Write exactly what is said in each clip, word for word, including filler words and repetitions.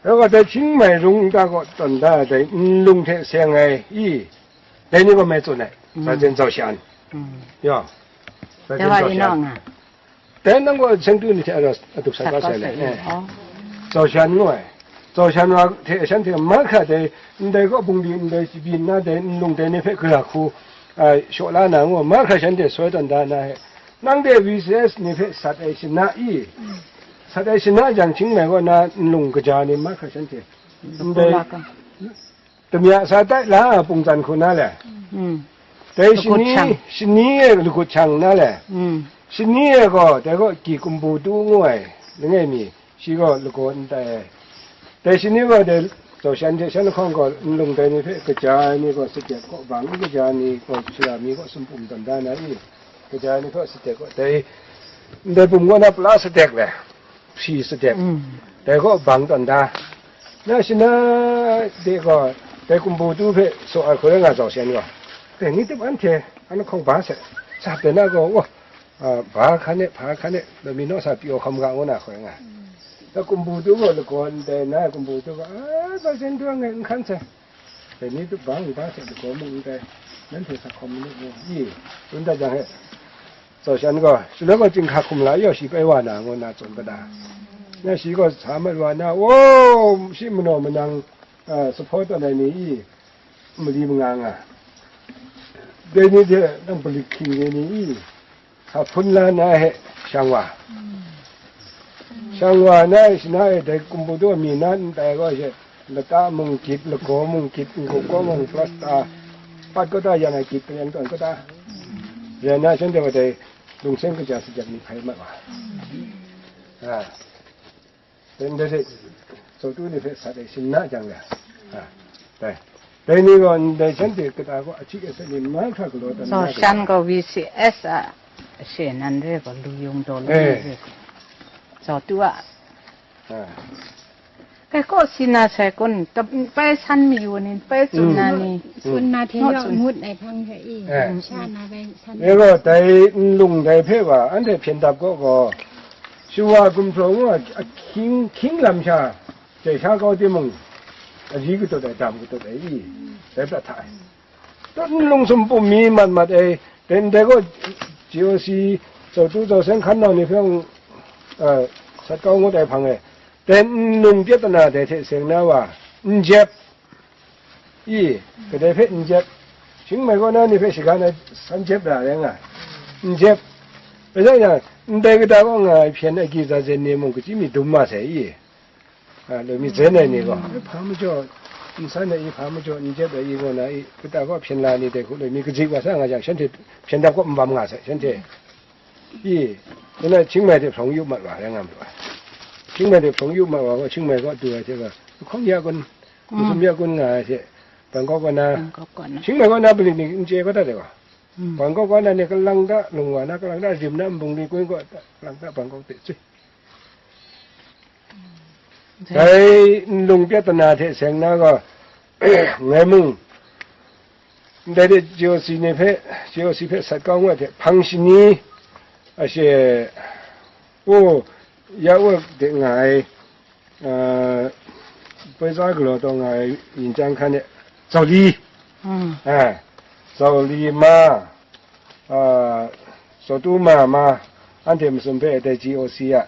Dai gaw dai hkying mai rung nta kaw tawn da ai dai nlung hte seng ai i, dai ni gaw mai tsun ai, mm, Zazen Zau Shan. Mm. Ya. Zazen Zau Shan. Dai nang gaw seng tu ni hte a ras a duk sa kau sai le. Eh. Zau Shan ngu ai. Zau Shan wa hte shanhte mahkra dai, ndai kaw bungli, ndai shabi nna dai nlung dai ni hpe gara hku, a, shaw la na ngu, mahkra shanhte soi tawn da na he. Nang de V C S ni hpe sat ai shana i? Sat ai shana jang hkying mai kaw na nlung kaja ni mahkra shanhte. Ndai damya sa tai la pungzan hku na le. Mm. Dai shani, shani e lagut shang na le. Mm. Shani e gaw, dai gaw ki kumbu tu ngu ai, langai mi, shi gaw lagaw n tai ai. Dai shani gaw, dai Zau Shan hte shan lahkawng gaw, nlung dai ni hpe kaja ai ni gaw satek kaw, bang n kaja ai ni gaw, shara mi gaw sumpum tawn da na i, kaja ai ni gaw satek kaw, dai ndai bum kaw na pala satek le, hpri satek, mm, dai gaw bang tawn da. Na shana de gaw, dai kumbu tu hpe saw ai hkoi nga Zau Shan gaw, dai ni tup anhte, an lahkawng ba se, sa de na gaw, wa, a, ba hkan e, hpa hkan e, law mi naw sa pyaw hkam ga ngu na hkoi nga. Dai kumbu tu gaw lagaw ndai na, kumbu tu gaw, a, Zau Shan tu ngai n hkan sai. Dai ni tu bang ba hte lagaw mung ndai, nanhte sa hkawm manu mu, i, tsun dat jang he, Zau Shan gaw, shaloi gaw chyinghka hkum la yaw shi pai wa na, ngu na tsun kata. Na shi gaw sa mat wa na, o, shi manaw manang, a, sahpaw tawn ai ni i, mali manga nga. Dai ni hte nang palit hking ni i, sa hpun la na he shang wa. Shang wa na e, shana e, dai kumbu tu mi na n tai gaw she, lata mung gyit, lagaw mung gyit, n-gup kaw mung plasta, pat kaw ta yan ai gyit, kayan tawn kaw ta. Rai na, shanhte wa dai lungseng kaja sajat ni hpai mat wa. A. Dai ndai hte, Zau tu ni hpe sat ai shana jang le. A. Dai. Dai ni gaw ndai shanhte kata gaw ahti asak ni mahkra galaw tawn na Zau Shan gaw V C S a she nan re gaw lu yung daw lu, eh, re gaw. Zau tu a. A. Kai kaw si na sai kun, tap-, pai san mayu ni, pai tsun, mm, na ni. Tsun na hte, mm, yaw tsun. Ngut ai hpang hte i, eh, sha na bai san. E gaw, dai nlung dai hpe wa, anhte hpyen dap gaw gaw, shawa gumhpraw ngu a, a hkying, hkying lam sha, jai sha kau timung, a ji katut ai, dam katut ai i, dai prat hta ai. Tut nlung sumpum mi mat mat e, dai ndai gaw G O C, Zau Tu Zau Seng hkan nau ni hpe mung, a, sat kau ngut ai hpang e, dai nlung pyat na dai hte seng na wa, n jep, i, kadai hpe n jep, hkying mai kaw na ni hpe shaga na san jep ra rai nga, n jep, rai yang, ndai kata kaw nga ai hpyen agyi zazen ni mung, kachyi mi dum ma sai i. A, loi mi zen ai ni gaw, hpa majaw, nsan ai i, hpa majaw, n jep ai i, ngu na i, kata gaw hpyen la ni dai hku loi mi kazik wa sa nga jang, shanhte hpyen dap gaw n bam nga sai, shanhte. I, ngu na, hkying mai hte hprawng yup mat wa, rai nga mat wa. Hkying mai hte hprawng yup mat wa gaw, hkying mai gaw du ai hte gaw, lahkawng ya kun, mm, masum ya kun nga ai hte, Bangkok kaw na, Bangkok kaw na. Hkying mai kaw na, palit ni n chye kau dat ai gaw. Mm. Bangkok kaw na ni, kalang ta, lung wa na, kalang ta, rim na, nbung ni kun kaw, kalang ta, Bangkok de, tsui. Dai nlung pyat na hte seng na gaw, ngai mung, ndai de G O C ni hpe, G O C hpe sat kau ngu ai hte, hpang shani, a she, o, ya wa de nga ai, a, poi tsa galaw taw nga ai yin chyang hkan e, Zau Li, mm, a, Zau Li ma, a, Zau Tu ma ma, anhte masum hpe dai G O C a,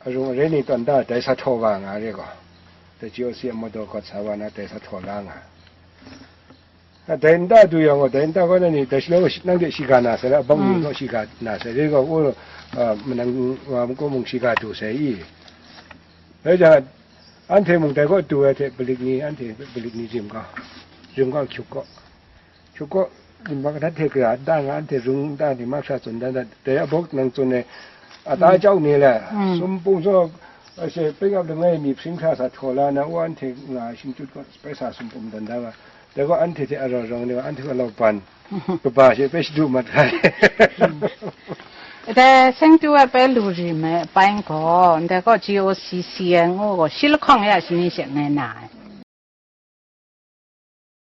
arung arai ni tawn da, dai sa htaw wa nga re gaw, dai G O C a mawdaw kawt sa wa na, dai sa htaw la nga. A, dai nta du yang gaw, dai nta kaw na ni, dai shaloi gaw shi-, nang de shiga na sai la, abang ni, mm, gaw shiga na sai, re gaw, o, a, manang wa mung, shiga du sai i. Dai jang, anhte mung dai kaw du ai hte, palit ni, anhte palit ni rim gaw, rim gaw hkyuk gaw. Hkyuk gaw, yinbak adat hte gara da nga, anhte rung da ni mahkra tsun dan dat, dai abawk nang tsun ai, ata, mm, jau ni le, mm, sumpung saw, a she, peng ap langai mi hpring hkra sa htaw la na, wa anhte nga ai shingkyut gaw, pai sa sumpum dan da nga, dai gaw anhte hte arau rawng ni gaw, anhte gaw lauban, kaba she pai shadu mat ga ai. Dai seng tu ai pai lu rim ai apai gaw, ndai gaw G O C C ai ngu gaw, shi lahkawng ya shani she ngai na ai.